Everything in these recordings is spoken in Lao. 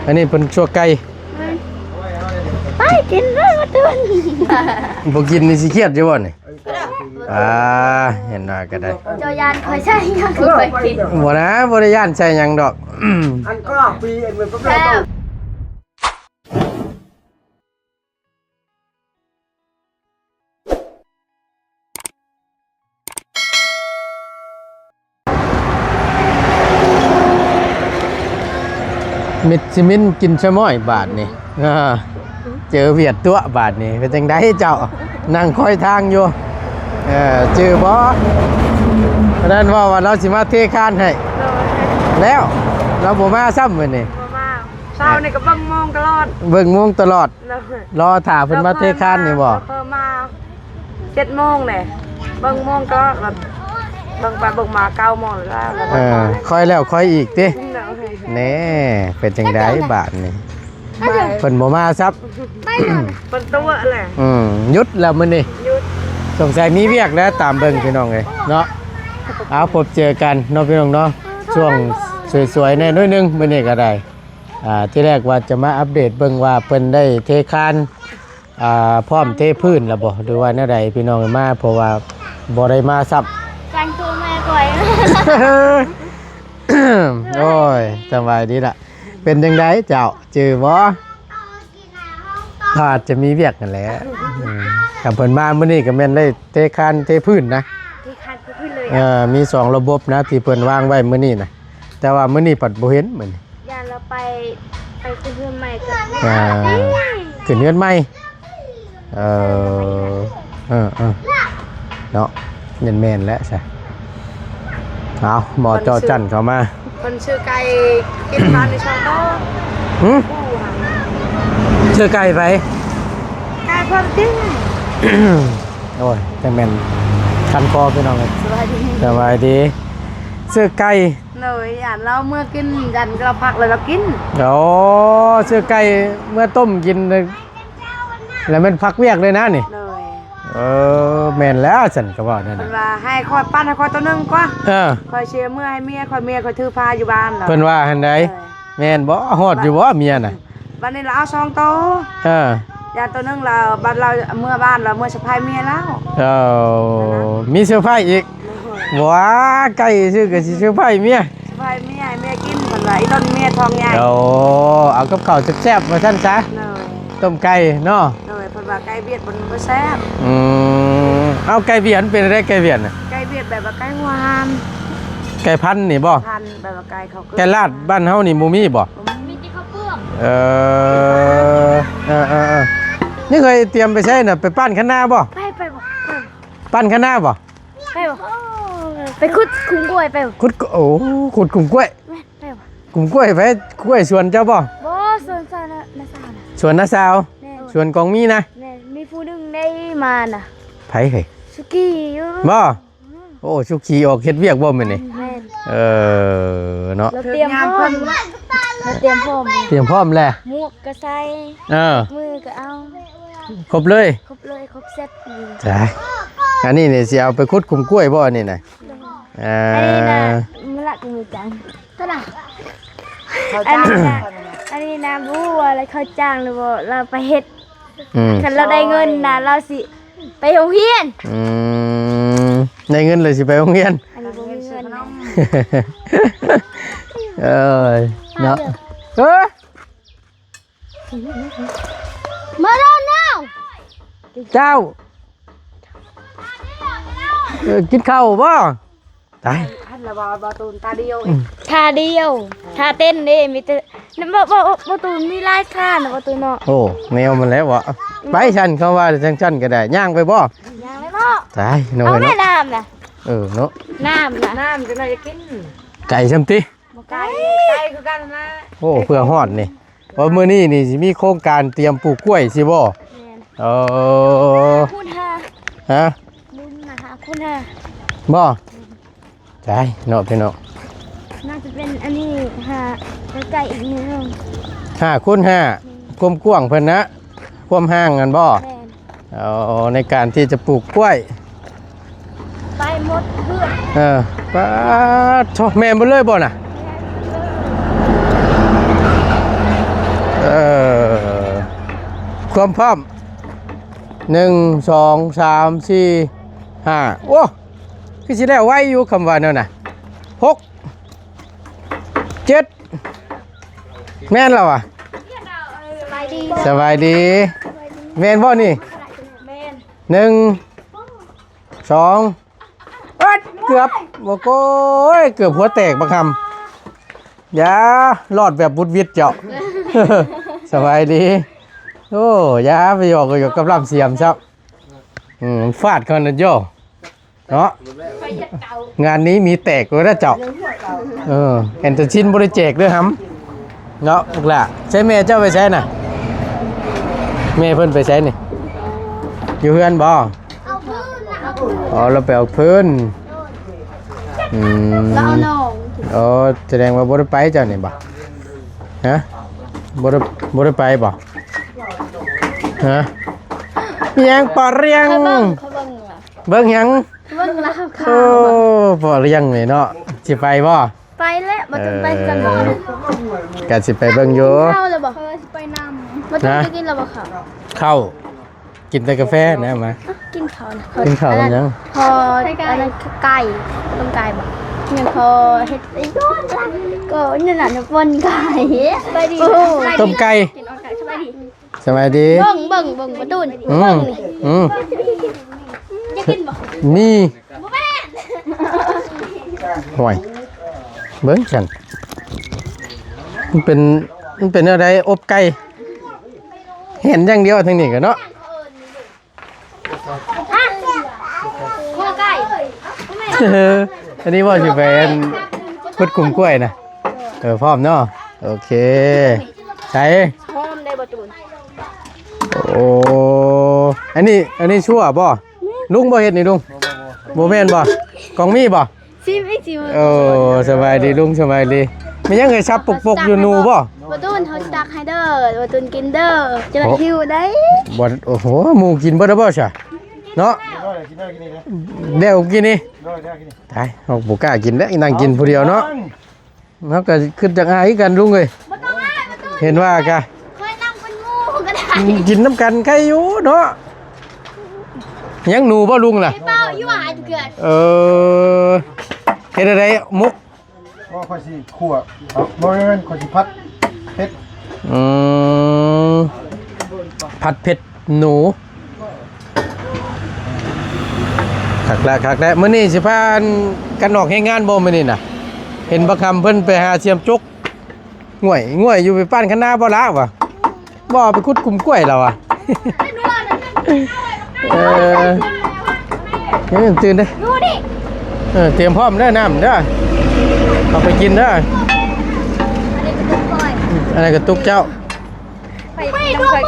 ອັນນີ້ເພິ່ນຊົ່ວໄກ່ ໄປກິນເດີ ບໍ່ກິນນີ້ຊິຄຽດຢູ່ບໍ່ນີ້? ອ່າ ເຫັນວ່າກໍໄດ້ ເຈົ້າຢ້ານຂ້ອຍໃສ່ຫຍັງຂ້ອຍກິນ? ບໍ່ນະ ບໍ່ໄດ້ຢ້ານໃສ່ຫຍັງດອກ. ອັນກໍປີອັນມັນກໍ ມິດຊິມິນກິນຊະມ້ອຍບາດນີ້ ເອີ ເຈີຫວຽດຕົວະບາດນີ້ ເປັນຈັ່ງໃດເຈົ້າ? ນັ່ງຄອຍທາງຢູ່ ເອີ ຈື່ບໍ່? ອັນນັ້ນເວົ້າວ່າລາວຊິມາເທຄານໃຫ້ ໂດຍ ແລ້ວລາວບໍ່ມາຊ້ຳມື້ນີ້ ບໍ່ມາ. ເຊົ້ານີ້ກໍເບິ່ງໂມງຕະຫຼອດ ເບິ່ງໂມງຕະຫຼອດ. ໂດຍ ລໍຖ້າເພິ່ນມາເທຄານນີ້ບໍ່? ເພິ່ນມາເຈັດໂມງແຫຼະ ເບິ່ງໂມງຕະຫຼອດ ແບບເບິ່ງໄປເບິ່ງມາເກົ້າໂມງແລ້ວ. ເອີ ຄ່ອຍແລ້ວຄ່ອຍອີກຕິ? ໂດຍ ແນ່ ເປັນຈັ່ງໃດບາດນີ້? ເພິ່ນບໍ່ມາຊ້ຳ ເພິ່ນຕົວະແຫຼະ. ອືມ ຢຸດແລ້ວມື້ນີ້ ຢຸດ ສົງໄສມີວຽກແລ້ວ ຕາມເບິ່ງພີ່ນ້ອງເອີຍເນາະ. ເອົາ ພົບເຈີກັນເນາະພີ່ນ້ອງເນາະ ຊ່ວງສວຍໆແດ່ໜ້ອຍໜຶ່ງມື້ນີ້ກໍໄດ້. ອ່າ ທີແລກວ່າຈະມາອັບເດດເບິ່ງວ່າເພິ່ນໄດ້ເທຄານ ອ່າ ພ້ອມເທພື້ນແລ້ວບໍ່ ຫຼືວ່າແນວໃດພີ່ນ້ອງມາ ເພາະວ່າບໍ່ໄດ້ມາຊ້ຳ. ແຕ່ງຕົວແມ່ກ່ອຍ ໂອ້ຍ ສະບາຍດີລະ. ເປັນຈັ່ງໃດເຈົ້າ ຈື່ບໍ່? ອາດຈະມີວຽກຫັ້ນແຫຼະ. ອືມ ຄັນເພິ່ນມາມື້ນີ້ກໍແມ່ນໄດ້ເທຄານເທພື້ນນະ ເທຄານເທພື້ນເລີຍ. ເອີ ມີສອງລະບົບນະ ທີ່ເພິ່ນວາງໄວ້ມື້ນີ້ນະ ແຕ່ວ່າມື້ນີ້ພັດບໍ່ເຫັນມື້ນີ້. ຢ້ານລາວໄປ ໄປຂຶ້ນເຮືອນໃໝ່ກັນ. ອ່າ ຂຶ້ນເຮືອນໃໝ່. ເອີ ເອີໆ ເນາະ ແມ່ນໆແຫຼະຊະ. ເອົາ ໝໍເຈາະຈັ້ນເຂົ້າມາ ເພິ່ນຊື້ໄກ່ກິນບ້ານໃນຊ່ອງຕໍ່. ຫື? ຊື້ໄກ່ໄປ? ໄກ່ເພິ່ນຕິ. ໂອ້ຍ ຈັ່ງແມ່ນຄັນຄໍພີ່ນ້ອງເອີຍ. ສະບາຍດີ ສະບາຍດີ. ຊື້ໄກ່ ໂດຍ ຢ້ານລາວເມືອກິນ ຢ້ານລາວພັກແລ້ວລາວກິນ. ໂອ້ ຊື້ໄກ່ເມືອຕົ້ມກິນ ແລ້ວແມ່ນພັກວຽກເລີຍນະນີ້. ໂດຍ ເອີ ແມ່ນແລ້ວ ຊັ້ນກໍເວົ້າແນວນັ້ນ. ເພິ່ນວ່າໃຫ້ຂ້ອຍປັ້ນໃຫ້ຂ້ອຍໂຕໜຶ່ງກວ່າ. ເອີ ຂ້ອຍຊິເມືອໃຫ້ເມຍຂ້ອຍ ເມຍຂ້ອຍຖືພາຢູ່ບ້ານ. ເພິ່ນວ່າຫັ້ນໃດ? ເອີ ແມ່ນບໍ່? ຮອດຢູ່ບໍ່ເມຍນະ? ບັດນີ້ລາວເອົາສອງໂຕ. ເອີ ຢ່າງໂຕໜຶ່ງລາວ ບັດລາວເມືອບ້ານ ລາວເມືອເຊີໄພເມຍລາວ. ເອີ ມີເຊີໄພອີກ. ໂດຍ ວ້າ ໄກ່ຊື່ກໍຊິເຊີໄພເມຍ ເຊີໄພເມຍ ໃຫ້ເມຍກິນ ເພິ່ນວ່າ ອີ່ດົນເມຍທ້ອງໃຫຍ່. ໂອ້ ເອົາກັບເຂົ້າແຊບໆ ວ່າຊັ້ນຊະ. ໂດຍ ຕົ້ມໄກ່ເນາະ. ໂດຍ ເພິ່ນວ່າໄກ່ວຽດມັນບໍ່ແຊບ. ອືມ ເອົາໄກ່ວຽດມັນເປັນໃດໄກ່ວຽດນະ? ໄກ່ວຽດແບບວ່າໄກ່ຫວານ ໄກ່ພັນນີ້ບໍ່? ພັນ ແບບວ່າໄກ່ເຂົາ ໄກ່ລາດບ້ານເຮົານີ້ບໍ່ມີບໍ່? ບໍ່ມີ ມີແຕ່ເຂົ້າເປືອງ. ເອີ ເອີໆໆ ນີ້ເຄີຍຕຽມໄປໃສນະ? ໄປປ້ານຄັນນາບໍ່? ໄປ ໄປບໍ່? ໄປ ປ້ານຄັນນາບໍ່? ໄປບໍ່? ໄປຂຸດຂຸມກ້ວຍໄປບໍ່? ຂຸດ ໂອ້ ຂຸດຂຸມກ້ວຍ. ແມ່ນ ໄປບໍ່? ຂຸມກ້ວຍໄປ ກ້ວຍສວນເຈົ້າບໍ່? ບໍ່ ສວນສາວນະ ນ້າສາວນະ. ສວນນ້າສາວ? ແມ່ນ ສວນກອງມີນະ? ແມ່ນ ມີຜູ້ໜຶ່ງໄດ້ມານະ. ໃຜເຮີ້ຍ? ສຸກີຢູ່. ບໍ່? ອືມ ໂອ້ ສຸກີອອກເຮັດວຽກບໍ່ມື້ນີ້? ແມ່ນ ເອີ ເນາະ ລາວຕຽມພ້ອມ ລາວຕຽມພ້ອມ ຕຽມພ້ອມແລ້ວ ໝວກກໍໃສ່ ເອີ ມືກໍເອົາ ຄົບເລີຍ ຄົບເລີຍ ຄົບເຊັດ. ຈ້າ ອັນນີ້ນີ້ຊິເອົາໄປຂຸດຂຸມກ້ວຍບໍ່ອັນນີ້ນະ? ເອີ ອັນນີ້ນະ ມັນລະກໍມີຈັງ ຕົວນະ ອັນນີ້ນະ ອັນນີ້ນະ ບໍ່ຮູ້ວ່າລາວເຂົ້າຈ້າງຫຼືບໍ່ ລາວໄປເຮັດ. ອືມ ຄັນລາວໄດ້ເງິນນະ ລາວຊິໄປໂຮງຮຽນ. ອືມ ໄດ້ເງິນແລ້ວຊິໄປໂຮງຮຽນ. ອັນນີ້ບໍ່ມີເງິນນະ ເອີຍ ເນາະ ເອີ. ມາແລ້ວນາວ ເຈົ້າ ເອີ ກິນເຂົ້າບໍ່? ຕາຍ ອັນລະວ່າບໍ່ຕູນຕາດຽວ ອືມ ທ່າດຽວ ທ່າເຕັ້ນເດ້ ມີແຕ່ ບໍ່ ບໍ່ ບໍ່ຕູນມີຫຼາຍທ່ານະ ບໍ່ຕູນເນາະ. ໂອ້ ແນວມັນແຫຼະເວາະ ອືມ ໄປຊັ້ນ ເຂົາວ່າຈັ່ງຊັ້ນກໍໄດ້ ຍ່າງໄປບໍ່? ຍ່າງໄປບໍ່? ຕາຍ ນ້ອຍເນາະ ເອົາແມ່ນ້ຳນະ ເອີເນາະ ນ້ຳນະ ນ້ຳຈັ່ງໃດຈະກິນ ໄກສ່ຳຕິ ບໍ່ໄກ ໄກຄືກັນນະ. ໂອ້ ເພື່ອຮອດນີ້ ເພາະມື້ນີ້ນີ້ຊິມີໂຄງການຕຽມປູກກ້ວຍຊິບໍ່? ແມ່ນ ເອີ ຄູນຫ້າ ຮະ? ບຸນນະ ຫາຄູນຫ້າ ບໍ່? ໃຊ່ເນາະພີ່ນ້ອງ ໜ້າຈະເປັນອັນນີ້ ຫາ ໃກ້ໆ ອີກໜ້ອຍໜຶ່ງ ຫ້າຄູນຫ້າ ແມ່ນ ຄວາມກວ້າງເພິ່ນນະ ຄວາມຫ່າງຫັ້ນບໍ່? ແມ່ນ ເອົາ ໃນການທີ່ຈະປູກກ້ວຍ ໄປໝົດເຮືອນ ເອີ ປາດໂທ້ ແມ່ນເບິດເລີຍບໍ່ນະ? ແມ່ນເບິດເລີຍ ພ້ອມໆ ໜຶ່ງ ສອງ ສາມ ສີ່ ຫ້າ ໂອ້ ຄືຊິແລ້ວໄວຢູ່ ຄຳວ່າແນວນະ ຫົກ ເຈັດ ແມ່ນແລ້ວຫວາ? ສະບາຍດີ ສະບາຍດີ ແມ່ນບໍ່ນີ້? ແມ່ນ ໜຶ່ງ ສອງ ເອີດ ເກືອບ ໂອ້ໂກຍ ເກືອບຫົວແຕກບັກຫຳ ຢ່າ ລອດແບບບຸດວິດເຈົ້າ ສະບາຍດີ ໂອ້ ຢ່າໄປຫຍອກ ຫຍອກກັບລຳສຽມຊ້ຳ ອືມ ຟາດເຂົານັ້ນໂຢ ເນາະ ງານນີ້ມີແຕກເລີຍນະເຈົ້າ ເອີ ແອນໂທຊິນບໍ່ໄດ້ແຈກເດີ້ຫຳ ເນາະ ລູກຫຼ້າ ໃສແມ່ເຈົ້າໄປໃສນະ? ແມ່ເພິ່ນໄປໃສນີ້? ຢູ່ເຮືອນບໍ່? ອໍ ລາວໄປເອົາຟືນ ອືມ ລາວເອົາໜອງ ອໍ ສະແດງວ່າບໍ່ໄດ້ໄປເຈົ້ານີ້ບໍ່? ຮະ ບໍ່ໄດ້ ບໍ່ໄດ້ໄປບໍ່? ຮະ ອີຫຍັງ ປະຣຽງ ເບິ່ງ ເບິ່ງຫຍັງ? ເບິ່ງລາວຂາວ ໂອ້ ພໍ່ລ້ຽງນີ້ເນາະ ຊິໄປບໍ່? ໄປແຫຼະ ບໍ່ຕ້ອງໄປຄືກັນບໍ່? ເອີ ກະຊິໄປເບິ່ງຢູ່ ກິນເຂົ້າແລ້ວບໍ່? ເຂົາວ່າຊິໄປນຳ ບໍ່ຕ້ອງ ຮະ ໄປກິນແລ້ວບໍ່ເຂົ້າ? ເຂົ້າ ກິນແຕ່ກາແຟນະ ມາ ກິນເຂົ້ານະ ກິນເຂົ້າກັບຫຍັງ? ພໍອັນນັ້ນ ໄກ່ ຕົ້ມໄກ່ບໍ່? ແມ່ນ ພໍເຮັດ ກໍນັ້ນນະ ປ່ນໄກ່ ໂອ້ ຕົ້ມໄກ່ ສະບາຍດີ ເບິ່ງ ເບິ່ງ ເບິ່ງປະຕູນ ອືມ ເບິ່ງນີ້ ອືມ ຢາກກິນບໍ່? ມີ ບໍ່ແມ່ນ ຫ້ວຍ ເບິ່ງຊັ້ນ ມັນເປັນ ມັນເປັນແນວໃດ? ອົບໄກ່ ເຫັນຢ່າງດຽວທາງນີ້ກໍເນາະ ຫົວໄກ່ ເອີ ອັນນີ້ວ່າຊິໄປ ອັນ ຂຸດຂຸມກ້ວຍນະ ເອີ ພ້ອມເນາະ ໂອເຄ ໃສ ພ້ອມໄດ້ບໍ່ຕູນ ໂອ້ ອັນນີ້ ອັນນີ້ຊົ່ວບໍ່? ລຸງບໍ່ເຮັດນີ້ລຸງ ບໍ່ແມ່ນບໍ່? ກອງມີບໍ່? ຊີມອີກ ຊີມ ໂອ້ ສະບາຍດີລຸງ ສະບາຍດີ ແມ່ນຫຍັງເອີຍ ສັບປົກໆຢູ່ ໜູບໍ່? ບໍ່ຕູນ ເຮົາຕັກໃຫ້ເດີ ບໍ່ຕູນກິນເດີ ຈະໄດ້ຫິວໄດ໋ ບໍ່ ໂອ້ໂຫ ໝູ່ກິນເບິດແລ້ວບໍ່ຊະ ເນາະ ແລ້ວກິນນີ້ ຕາຍ ເຮົາບໍ່ກ້າກິນແລ້ວ ນັ່ງກິນຜູ້ດຽວເນາະ ເຮົາກໍຄິດຢາກອາຍຄືກັນລຸງເອີຍ ບໍ່ຕ້ອງອາຍ ບໍ່ຕ້ອງ ເຫັນວ່າກະ ຂ້ອຍນັ່ງເປັນໝູ່ກໍໄດ້ ກິນນຳກັນໄຄຢູ່ເນາະ ຍັງໜູບໍ່ລຸງລະ ເປັນເບົາຢູ່ຫວານເກືອ ເອີ ເຮັດແນວໃດ ໝົກ ບໍ່ ຂ້ອຍຊິຂົ້ວ ບໍ່ແມ່ນ ຂ້ອຍຊິຜັດເຜັດ ອືມ ຜັດເຜັດ ໜູ ຄັກແລ້ວ ຄັກແລ້ວ ມື້ນີ້ຊິພາກັນອອກແຮງງານບໍ່ມື້ນີ້ນະ ເຫັນບັກຫຳເພິ່ນໄປຫາສຽມຈົກ ງ່ວຍ ງ່ວຍຢູ່ໄປປ້ານຄັນນາບໍ່ລະວ່າ ບໍ່ ໄປຂຸດຂຸມກ້ວຍລະວ່າ ເອີ ຍັງຕື່ນເດ້ ເອີ ຕຽມພ້ອມເດີ ນ້ຳເດີ ເອົາໄປກິນເດີ ອັນນັ້ນກະຕຸກເຈົ້າ ໄປນຳຂ້ອຍ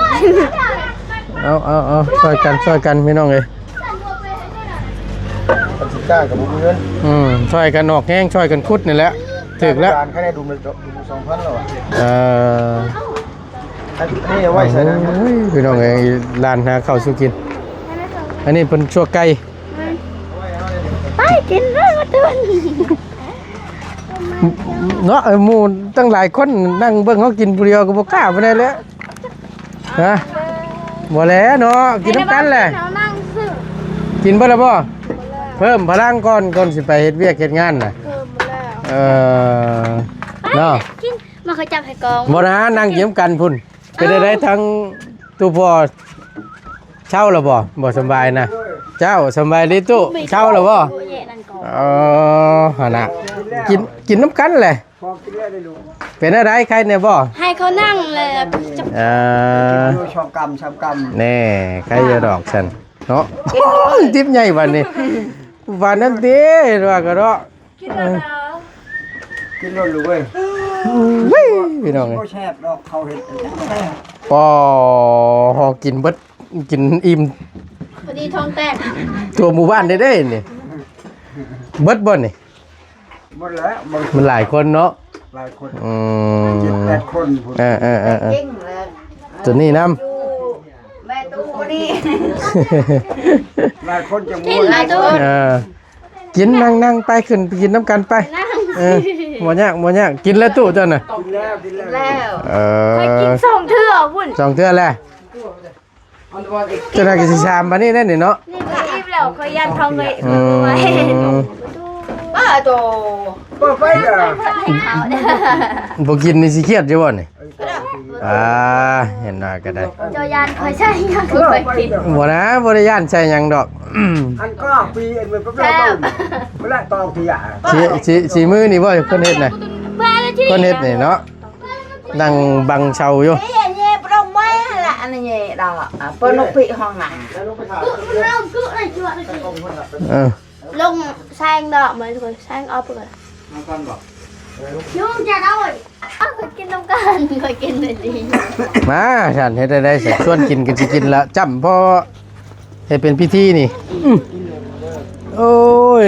ເອົາ ເອົາ ເອົາ ຊ່ອຍກັນ ຊ່ອຍກັນ ພີ່ນ້ອງເອີຍ ຄັນຊິຈ້າງກໍບໍ່ມີເງິນ ອືມ ຊ່ອຍກັນອອກແຮງ ຊ່ອຍກັນຂຸດນີ້ແຫຼະ ຖືກແລ້ວ ການໃຫ້ໄດ້ດຸມລະ ດຸມລະສອງພັນແລ້ວ ເອີ ອັນນີ້ເອົາໄວ້ໃສ່ນັ້ນ ໂອ້ຍ ພີ່ນ້ອງເອີຍ ຮ້ານຫາເຂົ້າສູ່ກິນ ອັນນີ້ເພິ່ນຊົ່ວໄກ່ ໄປກິນເດີ ມາເດີ ເນາະ ໝູ່ຕັ້ງຫຼາຍຄົນນັ່ງເບິ່ງເຮົາກິນຜູ້ດຽວກໍບໍ່ກ້າປານໃດແຫຼະ ຮະ ບໍ່ແຫຼະເນາະ ກິນນຳກັນແຫຼະ ກິນເບິດແລ້ວບໍ່? ເພີ່ມພະລັງກ່ອນ ກ່ອນຊິໄປເຮັດວຽກເຮັດງານນະ ເອີ ເນາະ ມາເຂົາຈັບໃຫ້ກອງ ບໍ່ນະ ນັ່ງກິນນຳກັນພຸ້ນ ເປັນໃດ ທາງຕູ້ພໍ່ ເຊົາແລ້ວບໍ່? ບໍ່ສຳບາຍນະ ເຈົ້າ ສຳບາຍດີຕູ້ ເຊົາແລ້ວບໍ່? ເອີ ຫັ້ນນະ ກິນ ກິນນຳກັນແຫຼະ ເປັນແນວໃດ ໄຄແດ່ບໍ່? ໃຫ້ເຂົານັ່ງແຫຼະ ເອີ ສອງກຳ ສາມກຳ ແນ່ ໄຄຢູ່ດອກຊັ້ນເນາະ ໂອ້ຍ ດິບໃຫຍ່ບາດນີ້ ຫວານນັ້ນຕິ ວ່າກໍເນາະ ກິນໂລດເດີ ກິນໂລດລູກເອີຍ ເຮີ້ຍ ພີ່ນ້ອງເອີຍ ບໍ່ແຊບດອກ ເຂົາເຮັດ ປໍ ຫໍ່ກິນເບິດ ກິນອີ່ມ ພໍດີທ້ອງແຕກ ທົ່ວໝູ່ບ້ານໄດ້ເດ້ນີ້ ເບິດບໍ່ນີ້? ໝົດແລ້ວ ມັນຫຼາຍຄົນເນາະ ຫຼາຍຄົນ ອືມ ເຈັດແປດຄົນພຸ້ນ ເອີໆໆໆ ເກັ່ງແລ້ວ ຕົວນີ້ນຳ ແມ່ຕູ້ນີ້ ຫຼາຍຄົນຈັ່ງມ່ວນ ເອີ ກິນ ນັ່ງໆ ໄປ ຂຶ້ນໄປກິນນຳກັນໄປ ນັ່ງ ເອີ ບໍ່ຍາກ ບໍ່ຍາກ ກິນແລ້ວຕູ້ເຈົ້ານະ ກິນແລ້ວ ກິນແລ້ວ ເອີ ຂ້ອຍກິນສອງເທື່ອພຸ້ນ ສອງເທື່ອແລ້ວ ເຈົ້າໜ້າກໍຊິຊາມປານນີ້ແຫຼະນີ້ເນາະ. ນີ້ກໍອີ່ມແລ້ວ ຂ້ອຍຢ້ານທ້ອງຂ້ອຍ ອືມ ເອີ ໂຕ ບໍ່ໄປເດີ ບໍ່ກິນນີ້ຊິຄຽດຢູ່ບໍ່ນີ້? ອ່າ ເຫັນວ່າກໍໄດ້ ເຈົ້າຢ້ານຂ້ອຍໃສ່ຫຍັງຂ້ອຍກິນ? ບໍ່ນະ ບໍ່ໄດ້ຢ້ານໃສ່ຫຍັງດອກ. ອັນກໍປີອັນມັນກໍເປັນຕົ້ນ ບໍ່ໄດ້ຕອກທີ່ຢາ ສີ ສີ ສີມືນີ້ບໍ່ ຄົນເຮັດນະ ຄົນເຮັດນີ້ເນາະ ນັ່ງບັງເຊົາຢູ່. ເອີ ເອີ ປະດົມໄມ້ຫັ້ນລະ ອັນນີ້ດອກ ອ່າ ເປີດນົກປີຫ້ອງນະ ເອີ ລົງແຊງດອກ ມາທຸກຄົນ ແຊງອອກໄປກ່ອນ ນຳກັນບໍ່? ຍຸງຈະໄດ້ ເອົາ ຂ້ອຍກິນນຳກັນ ຂ້ອຍກິນໄດ້ດີ. ມາ ຊັ້ນເຮັດໄດ້ໄດ້ ຊວນກິນກໍຊິກິນລະ ຈ້ຳພໍ ເຮັດເປັນພິທີນີ້. ອືມ ໂອ້ຍ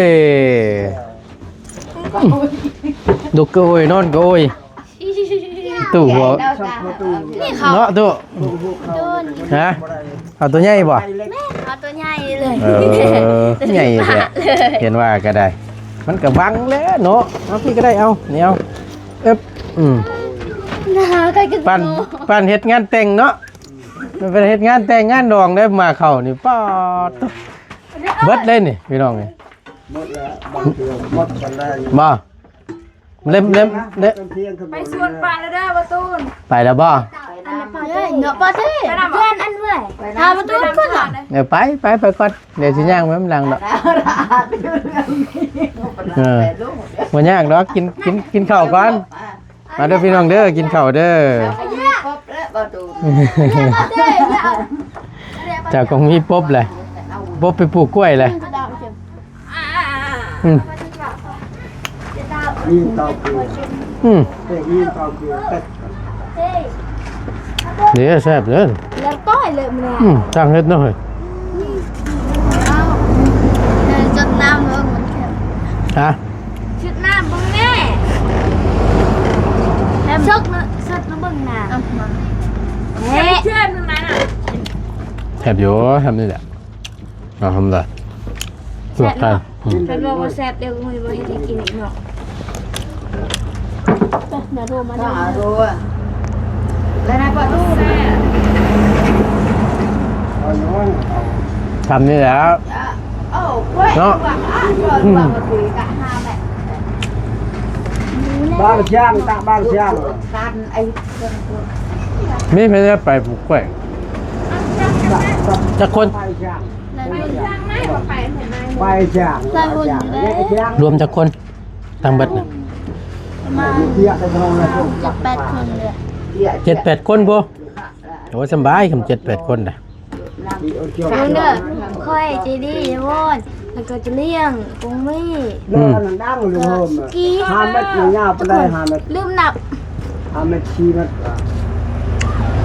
ລຸກກໍໂອ້ຍ ນອນກໍໂອ້ຍ ຕູ້ຫົວ ນີ້ເຂົາ ເນາະຕູ້ ໂດນ ຮະ ເອົາຕົວໃຫຍ່ບໍ່? ແມ່ນ ເອົາຕົວໃຫຍ່ເລີຍ. ເອີ ໃຫຍ່ແທ້ ເຫັນວ່າກໍໄດ້ ມັນກໍບັງແຫຼະເນາະ. ເອົາ ພີ່ກໍໄດ້ ເອົາ ນີ້ ເອົາ ເອີບ ອືມ ປານ ປານເຮັດງານແຕ່ງເນາະ ມັນເປັນເຮັດງານແຕ່ງງານດອງໄດ້ ມາເຂົ້ານີ້ ປາດໂທ້ ເບິດເລີຍນີ້ ພີ່ນ້ອງເອີຍ. ໝົດແລ້ວ ບາງເທື່ອໝົດກັນໄດ້ຢູ່ ບໍ່? ເລັມ ເລັມ ເລັມ ໄປສວນປ່າແລ້ວເດີ ບໍ່ຕູນ ໄປແລ້ວບໍ່? ອັນນັ້ນປາເຕ້ ເນາະ ປາເຕ້ ໄປນຳ ເພື່ອນອັນເວີຍ ຫາປະຕູກ່ອນ. ເອີ ໄປ ໄປ ໄປກ່ອນ ດຽວຊິຍ່າງໄປນຳຫຼັງດອກ. ເອີ ບໍ່ຍາກດອກ ກິນ ກິນ ກິນເຂົ້າກ່ອນ. ມາເດີພີ່ນ້ອງເດີ ກິນເຂົ້າເດີ. ເຈົ້າກໍມີປົບແຫຼະ ປົບໄປປູກກ້ວຍແຫຼະ. ອືມ ມີເຕົ້າເກືອ ອືມ ເອີ ມີເຕົ້າເກືອ ເດ້ ແຊບເດີ ແລ້ວກ້ອຍເລີຍມື້ນີ້. ອືມ ຊ່າງເຮັດເນາະເຮີ້ຍ. ເອົາ ເອີ ຈົດນ້ຳເບິ່ງມັນແຄບ ຮະ ຈົດນ້ຳເບິ່ງແນ່ ເຊີກເນາະ ເຊີກເນາະ ເບິ່ງໜ້າ ເອົາມາ ເອີ ເຊື່ອໜຶ່ງນະ ແຊບຢູ່ ທຳນີ້ແຫຼະ. ເອົາທຳໄດ້ ລວກໄກ່ ອືມ ຄັນວ່າບໍ່ແຊບ ດຽວມື້ບໍ່ເຮັດໃຫ້ກິນອີກເນາະ. ມາດູ ມາດູ ມາດູ ແລ້ວນະ ປາດູ ທຳນີ້ແຫຼະ ເນາະ ອືມ ບາງຊ່າງ ຕະບາງຊ່າງ ມີໃຜໄດ້ໄປປູກກ້ວຍຈັກຄົນ? ໄປຊ່າງ ໄປຊ່າງ ໄປຊ່າງ ລວມຈັກຄົນ ທັງເບິດນະ? ປະມານເຈັດແປດຄົນເລີຍ ເຈັດແປດຄົນພຸ້ນ. ໂອ້ ສຳບາຍ ຄັນເຈັດແປດຄົນນະ. ເບິ່ງເດີ ຂ້ອຍໃຈດີ ວອນ ແລ້ວກໍຈະລ້ຽງກົງມີ ອືມ ຫ້າເມັດຍາວປານໃດ? ຫ້າເມັດ ລືມນັບ ຫ້າເມັດ ສີ່ເມັດ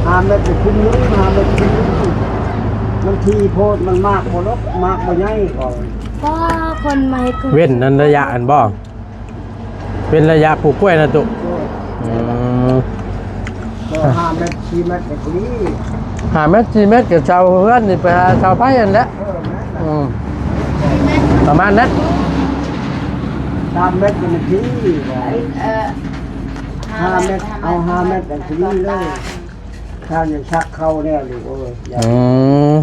ຫ້າເມັດ ຄຸມໜຶ່ງ ຫ້າເມັດ ຄຸມໜຶ່ງ ມັນຖີ່ໂພດ ມັນໝາກບໍ່ລົກ ໝາກບໍ່ໃຫຍ່. ກໍຄົນມາເຮັດ ເວັ້ນນັ້ນໄລຍະອັນບໍ່? ເປັນໄລຍະປູກກ້ວຍນະຕຸ. ໂດຍ ອືມ ກໍຫ້າເມັດ ສີ່ເມັດກໍພໍດີ ຫ້າເມັດ ສີ່ເມັດກໍເຊົາເຮືອນນີ້ ໄປຫາເຊົາໄຟຫັ້ນແຫຼະ. ເອີ ແມ່ນລະ ອືມ ປະມານນັ້ນ ສາມເມັດກໍພໍດີ ເອີ ຫ້າເມັດ ເອົາຫ້າເມັດກໍພໍດີເລີຍ. ຖ້າຢາກຊັກເຂົ້າແນ່ນີ້ ໂອ້ຍ ອືມ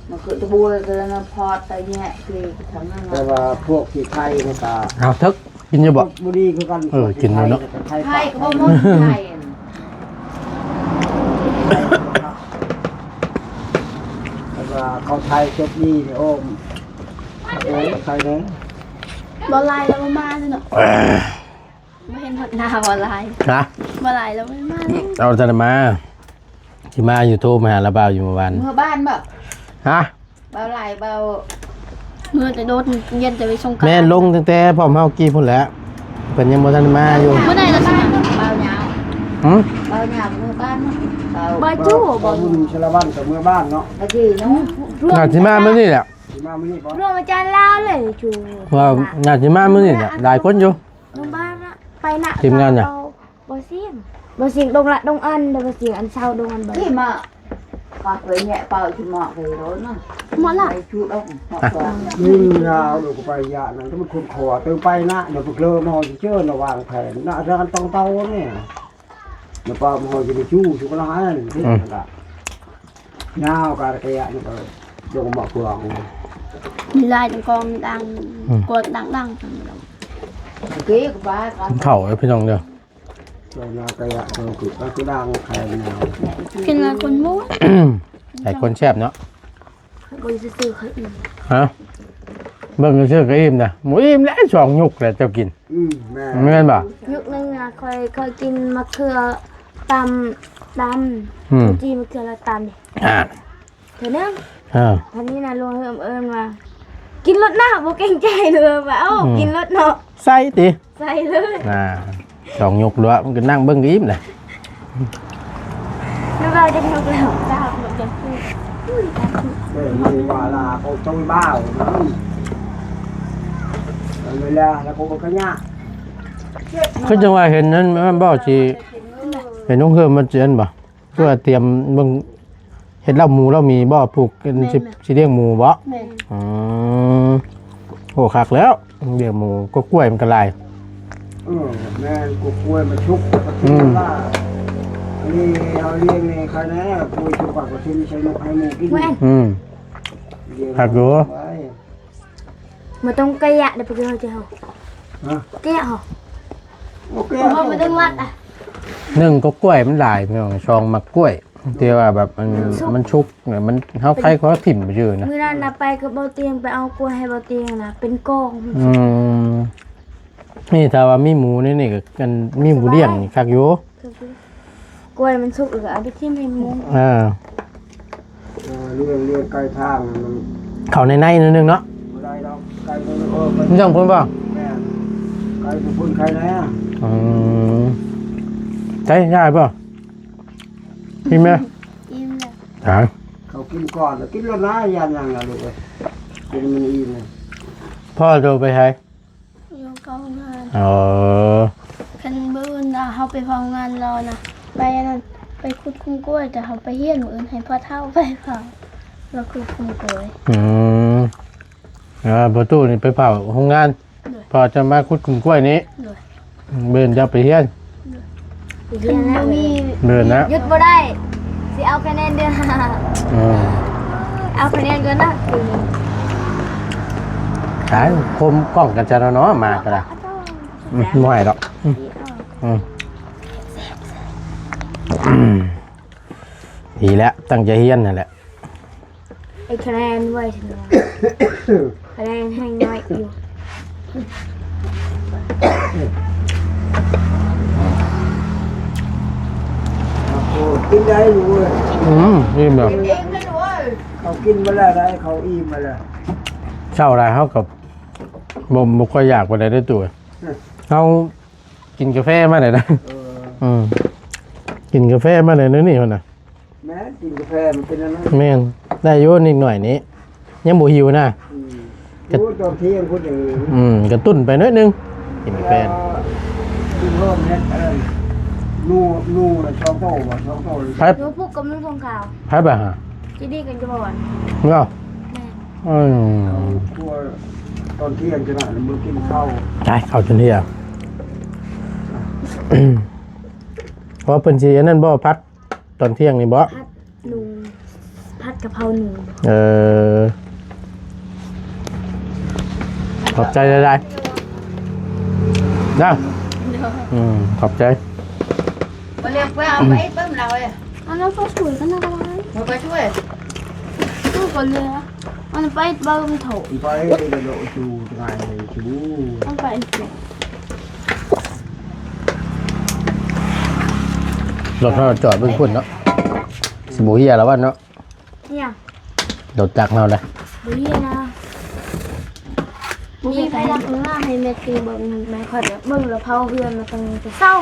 ມັນຄືຕະບົວ ແຕ່ລະພອດຕະແຍະຄືທັງນັ້ນ. ແຕ່ວ່າພວກທີ່ໄທນີ້ກໍ ເອົາເຖິກ ກິນຢູ່ບໍ່? ບໍ່ດີຄືກັນ. ເອີ ກິນຢູ່ເນາະ ໄທກໍບໍ່ໝົດ ໄທ ແຕ່ວ່າເຂົາໄທຈົບນີ້ ໂອ້ ໂອ້ຍ ໄທເດ້ ບໍ່ຫຼາຍແລ້ວ ບໍ່ມາເລີຍເນາະ. ບໍ່ເຫັນຫົດໜ້າບໍ່ຫຼາຍ ຮະ ບໍ່ຫຼາຍແລ້ວບໍ່ມາ ເອົາແຕ່ມາ ຊິມາຢູ່ ໂທມາຫາລາວບ່າວຢູ່ມື້ວານ. ເມືອບ້ານບໍ່? ຮະ ບ່າວຫຼາຍ ບ່າວ ເມືອແຕ່ໂດນຮຽນ ແຕ່ໄປສົງການ. ແມ່ນ ລົງຕັ້ງແຕ່ພ້ອມເຮົາກີ້ພຸ້ນແຫຼະ ເພິ່ນຍັງບໍ່ທັນມາຢູ່. ມື້ໃດລະຊິມາ? ບ່າວຍາວ ຫື? ບ່າວຍາວເມືອບ້ານ ບ່າວ ບ່າວຈູ້ ບ່າວບຸນ ສາລະວັນກໍເມືອບ້ານເນາະ. ອືມ ໜ້າຊິມາມື້ນີ້ແຫຼະ. ຊິມາມື້ນີ້ບໍ່? ລວມອາຈານລາວເລີຍຈູ້ ວ່າໜ້າຊິມາມື້ນີ້ແຫຼະ ຫຼາຍຄົນຢູ່. ໂຮງບານນະ ໄປນະ ທີມງານນະ ບໍ່ສຽງ ບໍ່ສຽງ ດົງລະດົງອັນ ບໍ່ສຽງ ອັນເຊົາດົງອັນ ທີ່ມາ ປາກເຄີຍແຍະເປົ່າທີ່ໝອກເຄີຍໂດນນະ ໝໍລະ ໄປຈູດອອກ ນີ້ລາວ ເດີ ໄປຢານນັ້ນ ມັນຄົນຂົວ ເຕີໄປນະ ດຽວໄປເລີມອງຊິເຈີນະ ວາງແຜນນະ ອາຈານຕ້ອງເຕົານີ້ນະ ປາໝໍຊິໄປຈູ້ ສຸກລະຫາຍ ອືມ ນີ້ນະ. ຍາວກະກະຍະນີ້ກໍລົງມາກວາງ ມີລາຍກອງດັງ ອືມ ກວນດັງໆ ຕະກີ້ກໍບາດ ກິນເຂົ້າເດີ້ພີ່ນ້ອງເດີ້ ໂຕນາກະຍະໂຕຄືປາກກະດັງໄຂ່ນາວ ກິນແລ້ວຄົນມ່ວນ ຫຼາຍຄົນແຊບເນາະ ເບິ່ງຊື່ໆ ເຂົາອີ່ມ ຮະ ເບິ່ງຊື່ໆ ກໍອີ່ມນະ ບໍ່ອີ່ມແຫຼະ ສອງຍຸກແຫຼະເຈົ້າກິນ ອືມ ແມ່ນ ແມ່ນບໍ່? ຍຸກໜຶ່ງນະ ຂ້ອຍ ຂ້ອຍກິນໝາກເຂືອຕຳ ຕຳ ອືມ ເຂົ້າຈີ່ໝາກເຂືອແລ້ວຕຳນີ້ ອ່າ ເທື່ອໜຶ່ງ ອ່າ ບາດນີ້ນະ ລຸງເຮີມເອີ້ນວ່າ ກິນໂລດນະ ບໍ່ເກງໃຈເລີຍວ່າ ເອົ້າ ອືມ ກິນໂລດເນາະ ໃສ່ຕິ ໃສ່ເລີຍ ອ່າ ສອງຍຸກລວດ ມັນກໍນັ່ງເບິ່ງກໍອີ່ມແຫຼະ ແລ້ວເວົ້າຈັກຍຸກແລ້ວ ເຈົ້າມັນຈະຄື ເອີ ມັນວ່າລາເຂົາໂຕຍບ້າວນະ ເວລາແລ້ວກໍບໍ່ຂະຍະ ຄືຈັ່ງວ່າເຫັນນັ້ນ ແມ່ນບໍ່ ຊິເຫັນລຸງເຮີມມັນຊິອັນບໍ່ ເພື່ອຕຽມເບິ່ງ ເຮັດເລົ້າໝູເລົ້າໝີບໍ່? ປູກ ແມ່ນ ຊິ ແມ່ນ ຊິລ້ຽງໝູບໍ່? ແມ່ນ ອືມ ໂອ້ ຄັກແລ້ວ ລ້ຽງໝູ ກໍກ້ວຍມັນກໍຫຼາຍ ເອີ ແມ່ນ ກໍກ້ວຍມັນສຸກ ອືມ ອັນນີ້ເຮົາລ້ຽງໃຫ້ເຂົາແດ່ ກ້ວຍສຸກກໍຖິ້ມໃສ່ນົກໃຫ້ໝູກິນ ອືມ ຄັກຢູ່ ບໍ່ຕ້ອງກະຍະເດີ້ ພວກເຮົາຈະເຮົາ ຮະ ກະຍະເຮົາ ໂອເຄ ບໍ່ຕ້ອງລັດອະ ໜຶ່ງກໍກ້ວຍມັນຫຼາຍ ພີ່ນ້ອງ ສອງໝາກກ້ວຍ ທີ່ວ່າແບບມັນ ມັນສຸກ ມັນສຸກ ມັນ ເຮົາໄຄກໍຖິ້ມໄປຊື່ນະ ມື້ນັ້ນນະ ໄປກັບເບົາຕຽງ ໄປເອົາກ້ວຍໃຫ້ເບົາຕຽງນະ ເປັນກອງ ອືມ ນີ້ຖ້າວ່າມີໝູໃນນີ້ກໍ ອັນ ມີໝູລ້ຽງນີ້ຄັກຢູ່ ກ້ວຍມັນສຸກ ແລ້ວກໍເອົາໄປຖິ້ມໃຫ້ໝູ ເອີ ເອີ ລ້ຽງ ລ້ຽງໄກ່ທາງມັນ ເຂົ້າໃນໆ ໜ້ອຍໜຶ່ງເນາະ ບໍ່ໄດ້ດອກ ໄກ່ມັນ ເອີ ມັນຈັ່ງພຸ້ນບໍ່? ແມ່ນ ໄກ່ຢູ່ພຸ້ນໄຂ່ແດ່ ອືມ ໃຊ້ຍາບໍ່? ອີ່ມແລ້ວ ອີ່ມແລ້ວ ຫາ ເຂົາກິນກ່ອນ ແລ້ວກິນແລ້ວນະ ຢ້ານຫຍັງລະລູກເອີຍ ກິນມັນອີ່ມ ພໍ່ໂທໄປໃສ? ຢູ່ກອງງານ ເອີ ຄັນມື້ອື່ນນະ ເຮົາໄປເຝົ້າງານລາວນະ ໄປອັນນັ້ນ ໄປຂຸດຄຸ້ມກ້ວຍ ແຕ່ເຮົາໄປຮຽນມື້ອື່ນ ໃຫ້ພໍ່ເຖົ້າໄປເຝົ້າ ລາວຂຸດຄຸ້ມກ້ວຍ ອືມ ເອີ ພໍ່ຕູ້ນີ້ໄປເຝົ້າໂຮງງານ ໂດຍ ພໍ່ຈະມາຂຸດຄຸ້ມກ້ວຍນີ້ ໂດຍ ມື້ອື່ນຈະໄປຮຽນ ໂດຍ ຄັນບໍ່ມີ ມື້ອື່ນນະ ຢຸດບໍ່ໄດ້ ຊິເອົາຄະແນນເດືອນຫ້າ ອືມ ເອົາຄະແນນກ່ອນນະ ຕາຍ ຄົມກ້ອງກັນຊະເນາະ ໝາກໍໄດ້ ອືມ ບໍ່ໃຫ້ດອກ ອືມ ອືມ ອືມ ດີແລ້ວ ຕັ້ງໃຈຮຽນຫັ້ນແຫຼະ ໄອ້ຄະແນນໄວ້ຊັ້ນວ່າ ຄະແນນແຮ່ງນ້ອຍຢູ່ ໂອ້ ກິນໄດ້ຢູ່ເວີຍ ອືມ ອີ່ມແລ້ວ ເຂົາກິນມາແລ້ວໄດ໋ ເຂົາອີ່ມມາແລ້ວ ເຊົ້າໄດ໋ ເຮົາກໍບໍ່ ບໍ່ຄ່ອຍຢາກປານໃດເດີ້ຕູ້ ເຮົາ ກິນກາແຟມາແລ້ວນະ ເອີ ອືມ ກິນກາແຟມາແລ້ວນີ້ພຸ້ນນະ ແມ່ນ ກິນກາແຟມັນເປັນອັນນັ້ນ ແມ່ນ ໄດ້ຢູ່ນິດໜ້ອຍນີ້ ຍັງບໍ່ຫິວນະ ອືມ ກະ ໂອ້ ຕອນທຽງພຸ້ນເອງ ອືມ ກະຕຸ້ນໄປໜ້ອຍໜຶ່ງ ກິນກາແຟ ກິນເພີ່ມເຮັດອັນນັ້ນ ໜູ ໜູນະ ສອງໂຕບໍ່ ສອງໂຕ ໃຜ ໜູພຸກກັບໜູຖົງຂາວ ໃຜບາດຫາ ຈີດີກັນຈະບໍ່ຫວານ ເນາະ ແມ່ນ ອືມ ເຂົາຄົວຕອນທຽງຈັ່ງນັ້ນ ມື້ກິນເຂົ້າ ໄດ້ເຂົ້າຈົນເທີ່ຍງ ເພາະເພິ່ນຊິອັນນັ້ນບໍ່ ຜັດຕອນທຽງນີ້ບໍ່? ຜັດໜູ ຜັດກະເພົາໜູ ເອີ ຂອບໃຈຫຼາຍໆ ນະ ອືມ ຂອບໃຈ ບໍ່ເລີຍ ເອົາໄປເບິ່ງລາວເອີຍ ອັນນັ້ນກໍຊ່ວຍກັນນະ ເອົາໄປຊ່ວຍ ເອົາກໍເຫຼືອ ມັນໄປເບິ່ງເຖົ້າ ໄປເດີໂລະຊູ ງ່າຍເລີຍຊູ ມັນໄປ ລົດເຮົາຈອດເບິ່ງພຸ້ນເນາະ ຊິບໍ່ເຫ່ຍລະວັນເນາະ ຫຍັງ ລົດຈັກເຮົານະ ບໍ່ເຫ່ຍນະ ບໍ່ມີໃຜລັກເຮືອໃຫ້ແມ່ຕີເບິ່ງ ແມ່ຂ້ອຍເບິ່ງລະເຜົາເຮືອນມາຕັ້ງແຕ່ເຊົ້າ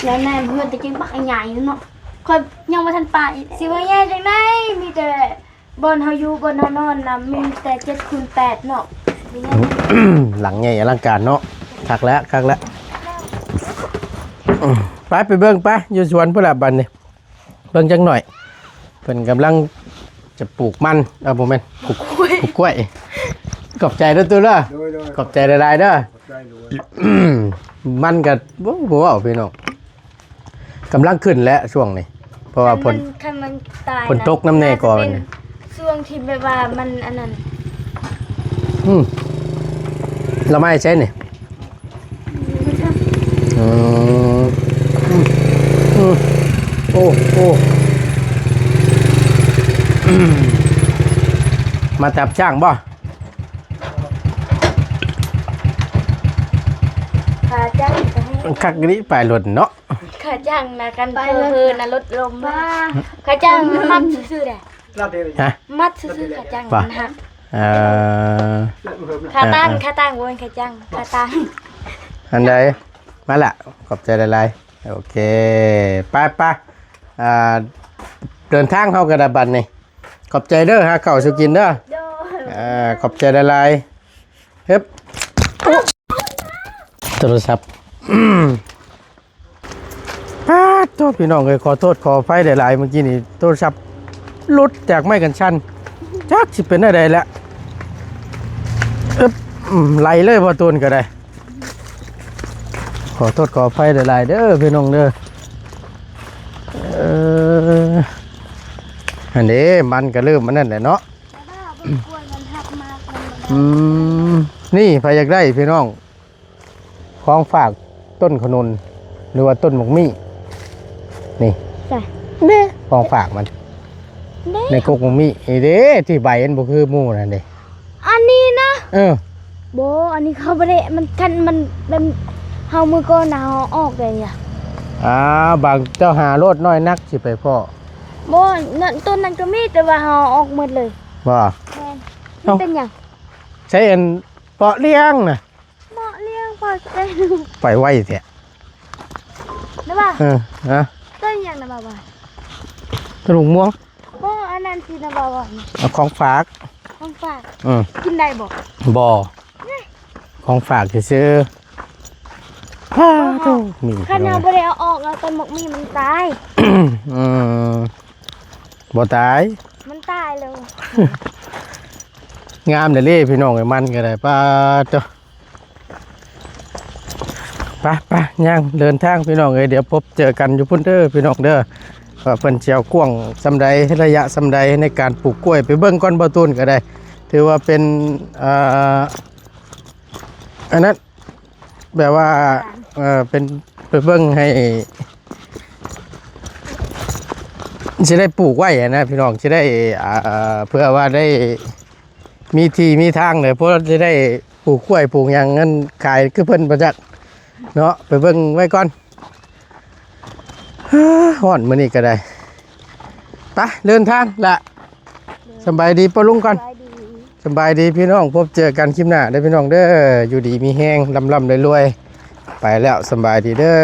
ແລ້ວແນມເຮືອນແຕ່ກິນບັກໃຫຍ່ເນາະ ຂ້ອຍຍັງບໍ່ທັນໄປ ຊິວ່າໃຫຍ່ຈັ່ງໃດ ມີແຕ່ ບ່ອນເຮົາຢູ່ ບ່ອນເຮົານອນນະ ມີແຕ່ເຈັດຄູນແປດເນາະ ຫຼັງໃຫຍ່ອະລັງການເນາະ ຄັກແລ້ວ ຄັກແລ້ວ ໄປ ໄປເບິ່ງໄປ ຢູ່ສວນພຸ້ນລະບັດນີ້ ເບິ່ງຈັກໜ້ອຍ ເພິ່ນກຳລັງຈະປູກມັນ ເອີ ບໍ່ແມ່ນ ປູກ ປູກກ້ວຍ ຂອບໃຈເດີ້ຕູ້ເດີ້ ໂດຍໆ ຂອບໃຈຫຼາຍໆເດີ້ ຂອບໃຈ ມັນກະ ໂອ້ ບໍ່ເວົ້າພີ່ນ້ອງ ກຳລັງຂຶ້ນແຫຼະຊ່ວງນີ້ ພາະວ່າຝົນ ຄັນມັນ ຄັນມັນຕາຍ ຝົນຕົກນຳແດ່ກໍ ມັນຈະເປັນຊ່ວງທີ່ແບບວ່າມັນອັນນັ້ນ ອືມ ລະໄມ້ໃສນີ້? ອືມ ອືມ ອືມ ໂອ້ ໂອ້ ອືມ ມາຈັບຊ້າງບໍ່? ຄ່າຈ້າງກໍໃຫ້ ຄັກອີ່ຫຼີ ປາຍລົດເນາະ ຄ່າຈ້າງນະ ຄັນເພີນະລົດລົມ ຄ່າຈ້າງມັດຊື່ໆແຫຼະ ຮະ? ມັດຊື່ໆ ຄ່າຈ້າງ ບໍ່ ມັນຫັກ ເອີ ຄ່າຕັ້ງ ເອີ ຄ່າຕັ້ງ ບໍ່ແມ່ນຄ່າຈ້າງ ຄ່າຕັ້ງ ອັນໃດ? ມາລະ ຂອບໃຈຫຼາຍໆ ໂອເຄ ໄປໆ ອ່າ ເດີນທາງເຮົາກໍໄດ້ບັດນີ້ ຂອບໃຈເດີ ຫາເຂົ້າສູ່ກິນເດີ ໂດຍ ເອີ ຂອບໃຈຫຼາຍໆ ເຮັບ ໂທລະສັບ ປາດໂທ ພີ່ນ້ອງເອີຍ ຂໍໂທດຂໍອະໄພຫຼາຍໆ ເມື່ອກີ້ນີ້ໂທລະສັບຫຼຸດຈາກໄມ້ກັນສັ່ນ ຈັກຊິເປັນແນວໃດແຫຼະ ອຶບ ອືມ ໄຫຼເລີຍ ບໍ່ຕູນກໍໄດ້ ຂໍໂທດຂໍອະໄພຫຼາຍໆເດີພີ່ນ້ອງເດີ ເອີ ອັນນີ້ມັນກໍເລີ່ມອັນນັ້ນແຫຼະເນາະ ອືມ ນີ້ໃຜຢາກໄດ້ພີ່ນ້ອງ ຂອງຝາກຕົ້ນຂະໜຸນ ຫຼືວ່າຕົ້ນໝາກມີ້ ນີ້ ໃສ ເດ້ ຂອງຝາກມັນ ເດ້ ໃນກົກໝາກມີ້ນີ້ເດ້ ທີ່ໃບມັນບໍ່ຄືໝູ່ນັ້ນເດ້ ອັນນີ້ນະ ເອີ ບໍ່ ອັນນີ້ເຂົາບໍ່ໄດ້ ມັນ ຄັນມັນ ມັນ ເຮົາມື້ກ່ອນນະ ເຮົາເອົາອອກໄດ້ນີ້ ອ່າ ບາງເຈົ້າຫາໂລດ ນ້ອຍນັກຊິໄປພໍ້ ບໍ່ ນັ້ນ ຕົ້ນນັ້ນກໍມີ ແຕ່ວ່າເຮົາເອົາອອກໝົດເລີຍ ບໍ່ ແມ່ນ ເອົ້າ ມັນເປັນຫຍັງ? ໃຊ້ອັນເປາະລ້ຽງນະ ເໝາະລ້ຽງພໍແຕ່ ໄປໄວແທ້ ນະວ່າ ເອີ ຮະ ຕົ້ນຫຍັງນະບ່າວ ຕົ້ນໝາກມ່ວງ ບໍ່ ອັນນັ້ນຊິນະບ່າວ ເອົາຂອງຝາກ ຂອງຝາກ ອືມ ກິນໄດ້ບໍ່? ບໍ່ ຂອງຝາກຊື່ໆ ປາດໂທ ມີ ຄັນເຮົາບໍ່ໄດ້ເອົາອອກ ແລ້ວຕົ້ນໝາກມີ້ມັນຕາຍ ອືມ ບໍ່ຕາຍ ມັນຕາຍແລ້ວ ງາມເດ້ ພີ່ນ້ອງເອີຍ ມັນກໍໄດ້ ປາດໂທ ໄປໆ ຍ່າງເດີນທາງພີ່ນ້ອງເອີຍ ດຽວພົບເຈີກັນຢູ່ພຸ້ນເດີພີ່ນ້ອງເດີ ວ່າເພິ່ນຊິເອົາກວ້າງສ່ຳໃດ ໄລຍະສ່ຳໃດໃນການປູກກ້ວຍ ໄປເບິ່ງກ່ອນ ບໍ່ຕູນກໍໄດ້ ຖືວ່າເປັນ ເອີ ອັນນັ້ນ ແບບວ່າ ເອີ ເປັນ ໄປເບິ່ງໃຫ້ ຊິໄດ້ປູກໄວ້ຫັ້ນນະພີ່ນ້ອງ ຊິໄດ້ ອ່າ ເພື່ອວ່າໄດ້ມີທີ່ມີທາງເລີຍ ເພາະວ່າຊິໄດ້ປູກກ້ວຍປູກຫຍັງນັ້ນຂາຍຄືເພິ່ນບໍ່ຈັກເນາະ ໄປເບິ່ງໄວ້ກ່ອນ ຮ້ອນມື້ນີ້ກໍໄດ້ ໄປເດີນທາງລະ ສະບາຍດີປ້າລຸງກ່ອນ ສະບາຍດີພີ່ນ້ອງ ພົບເຈີກັນຄລິບໜ້າເດີພີ່ນ້ອງເດີ ຢູ່ດີມີແຮງ ລ່ຳໆລວຍໆ ໄປແລ້ວ ສະບາຍດີເດີ.